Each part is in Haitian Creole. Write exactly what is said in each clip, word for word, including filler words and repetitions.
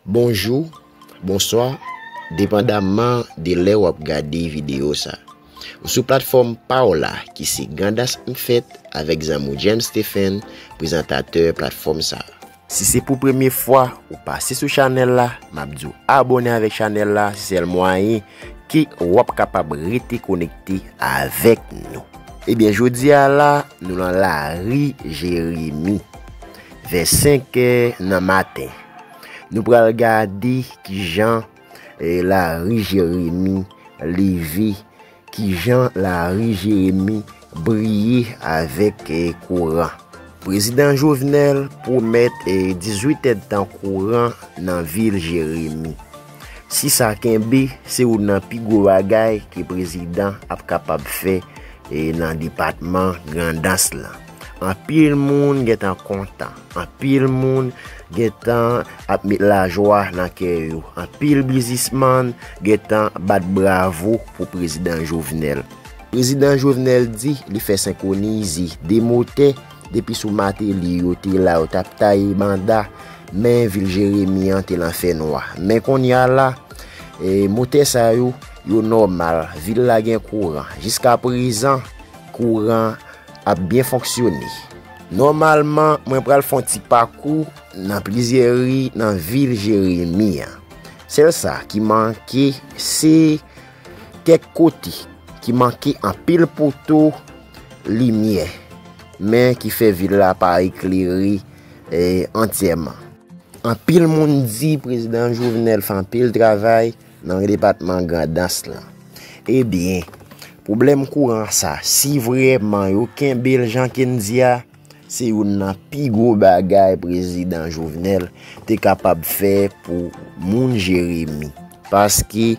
Bonjou, bonswa, depandamman de lè w ap gade videyo sa. Ou sou platfòm pa w la, ki se Grandans M Fèt avèk zanmi w James Stephen, prezantatè platfòm sa. Si se pou premye fwa ou pase sou chanèl la, m ap di w abòne avèk chanèl la, se sèl mwayen ke w ap kapab rete konekte avèk nou. Ebyen, jodi a la, nou nan lari Jeremi, vè senk è nan maten. Nou pral gade kijan, eh, lari Jeremi leve, kijan lari Jeremi briye avèk, eh, kouran. Prezidan Jovenel pwomèt, eh, dizuit èdtan kouran nan vil Jeremi. Si sa kenbe, se youn nan pi gwo bagay ke prezidan ap kapab fè, eh, nan depatman Grandans lan. Anpil moun gentan kontan. Anpil moun gentan ap met lajwa nan kè yo. Anpil biznismann gentan bat bravo pou prezidan Jovenel. Prezidan Jovenel di li fè senkwonize de motè depi sou Mateli yo te la, yo t ap taye banda, men vil Jeremi an te nan fènwa. Men kounye a la, eh, motè sa yo, yo nòmal. Vil la gen kouran. Jiska prezan, kouran ap byen fonksyone. Nòmalman, mwen pral fè yon ti pakou nan plizyè ri nan vil Jeremi an. Sèl sa ki manke, se kèk kote ki manke anpil poto limyè, men ki fè vil la pa eklere, eh, antyèman. Anpil moun di prezidan Jovenel fè anpil travay nan depatman Grandans lan. Ebyen, pwoblèm kouran sa, si vrèman yo kenbe l jan ke n di a, se youn nan pi gwo bagay prezidan Jovenel te kapab fè pou moun Jeremi. Paske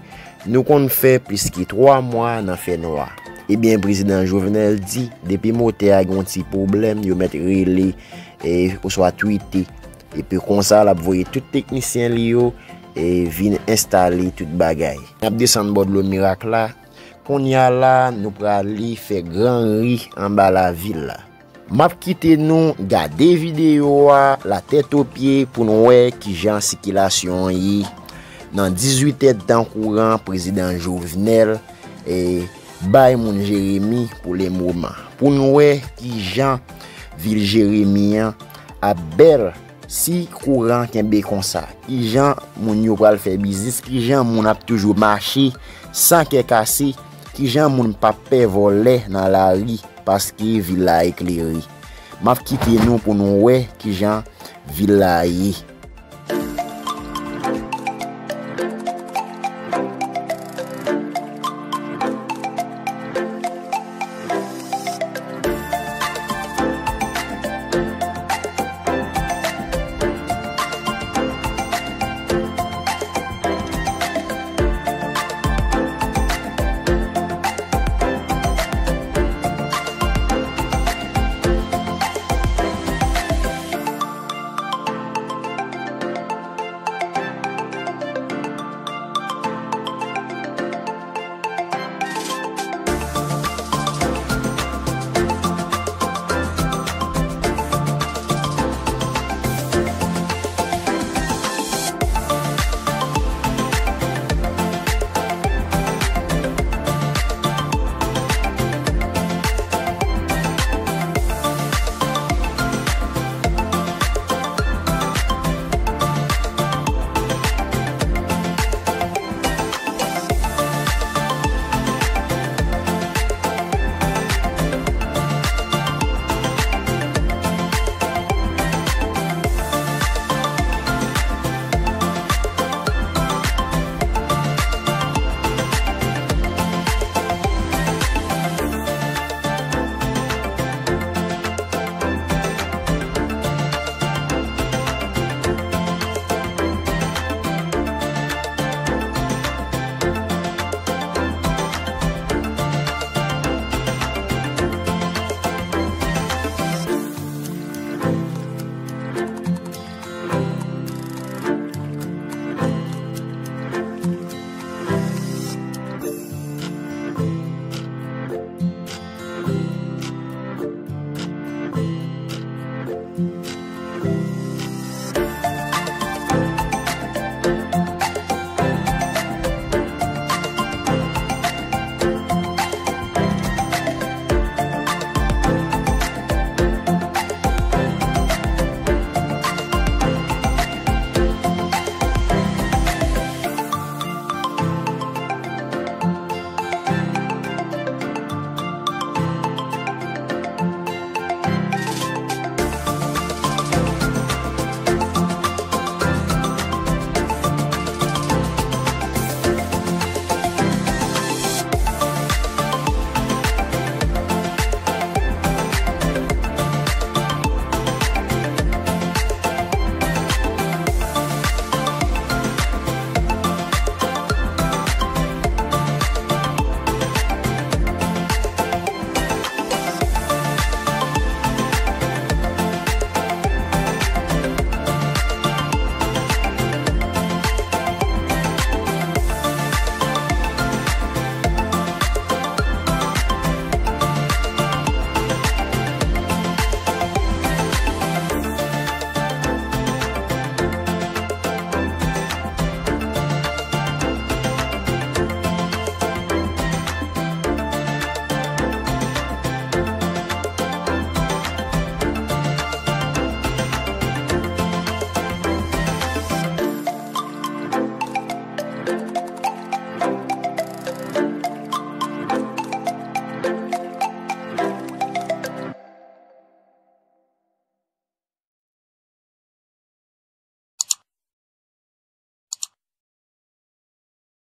nou konn fè plis ke twa mwa nan fènwa. Ebyen, prezidan Jovenel di, depi motè a gen yon ti pwoblèm, yo mèt rele, eh, oswa twite. Epi konsa, l ap voye tout teknisyen li yo, eh, vin enstale tout bagay. N ap desann bò dlo Mirak la. Kounye a la, nou prale fè gran ri anba lavil la. M ap kite nou gade videyo a la tèt o pye pou nou wè kijan sikilasyon an ye nan dizuit èdtan kouran prezidan Jovenel, eh, bay moun Jeremi pou lemoman. Pou nou wè kijan vil Jeremi an ap bèl si kouran kenbe konsa. Kijan moun yo pral fè biznis, kijan moun ap toujou mache san kè kase, kijan moun p ap pè vòlè nan lari paske vil la eklere. M ap kite nou pou nou wè kijan vil la ye.